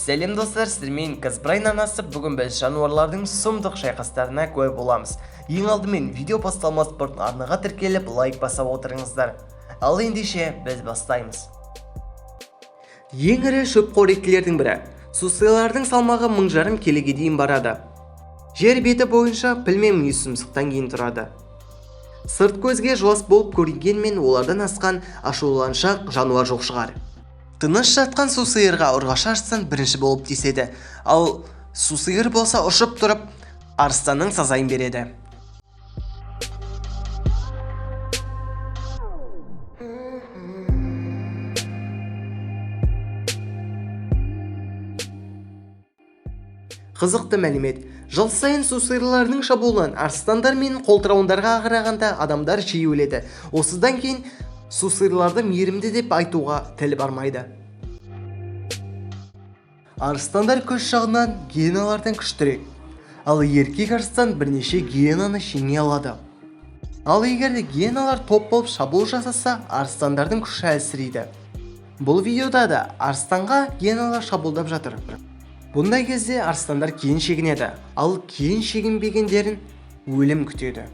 Сәлем достар, сіздермен Казбрайн арнасы. Бүгін біз жануарлардың сұмдық шайқастарына куә боламыз. Ең алдымен видео басталмас бұрын арнаға тіркеліп, лайк баса отырыңыздар. Ал ендеше біз бастаймыз. Ең ірі шөпқоректілердің бірі. Сусыйлардың салмағы 1500 келіге дейін барады. Жер беті бойынша піл мен мүйізсұмсықтан кейін тұрады. Сырт көзге жуас болып көрінгенмен олардан асқан ашуланшақ жануар жоқ шығар. Тыныш жатқан сусиырға ұрғашы арыстан бірінші болып тиіседі, ал сусиыр болса ұшып тұрып арыстанның сазайын береді. Қызықты мәлімет. Жыл сайын сусиырлардың шабуылынан арыстандар мен қолтырауындарға қарағанда адамдар жиі өледі. Осыдан кейін сусиырларды мейірімді деп айтуға тіл бармайды. Арыстандар күш жағынан гиеналардан күштірек. Ал еркек арыстан бірнеше гиенаны жеңе алады. Ал егер де гиеналар топ болып шабуыл жасаса, арыстандардың күші әлсірейді. Бұл видеода да арыстанға гиеналар шабуылдап жатыр. Бұндай кезде арыстандар кейін шегінеді, ал кейін шегінбегендерін өлім күтеді.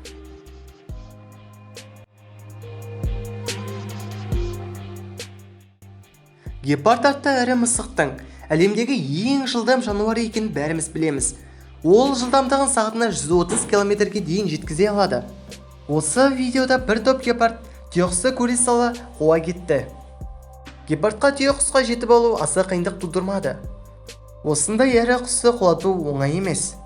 Гепард атты ірі мысықтың әлемдегі ең жылдам жануар екенін бәріміз білеміз. Ол жылдамдығын сағатына 130 километрге дейін жеткізе алады. Осы видеода бір топ гепард түйеқұсты көре сала қуа кетті. Гепардқа түйеқұсқа жетіп алу аса қиындық тудырмады. Осындай ірі құсты құлату оңай емес.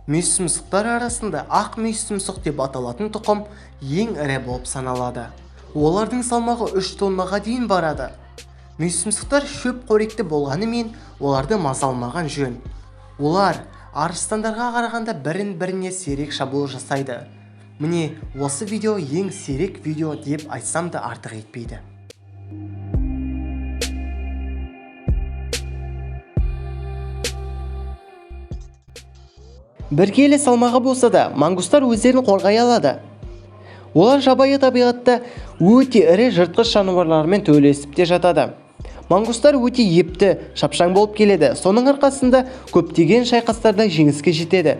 Мүйізсұмсықтар арасында ақ мүйізсұмсық деп аталатын тұқым ең ірі болып саналады. Олардың салмағы 3 тоннаға дейін барады. Мүйізсұмсықтар шөп қоректі болғанымен оларды мазаламаған жөн. Олар арыстандарға қарағанда бірін-біріне сирек шабуыл жасайды. Міне осы видео ең сирек видео деп айтсам да артық етпейді. Бір келі салмағы болса да, мангустар өздерін қорғай алады. Олар жабайы табиғатта өте ірі жыртқыш жануарлармен төбелесіп те жатады. Мангустар өте епті, шапшаң болып келеді. Соның арқасында көптеген шайқастарда жеңіске жетеді.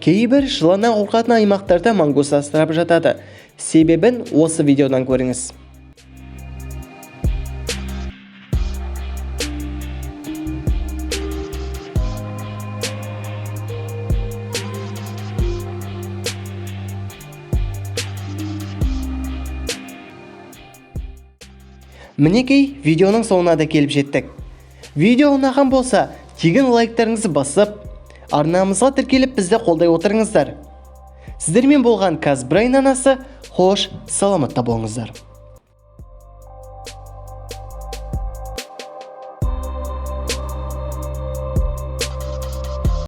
Кейбір жыланнан қорқатын аймақтарда мангуст асырап жатады. Себебін осы видеодан көріңіз. Мінекей, видеоның соңына да келіп жеттік. Видео ұнаған болса, тегін лайктарыңызды басып, арнамызға тіркеліп бізді қолдай отырыңыздар. Сіздермен болған Казбрайн анасы, қош, саламатта болыңыздар.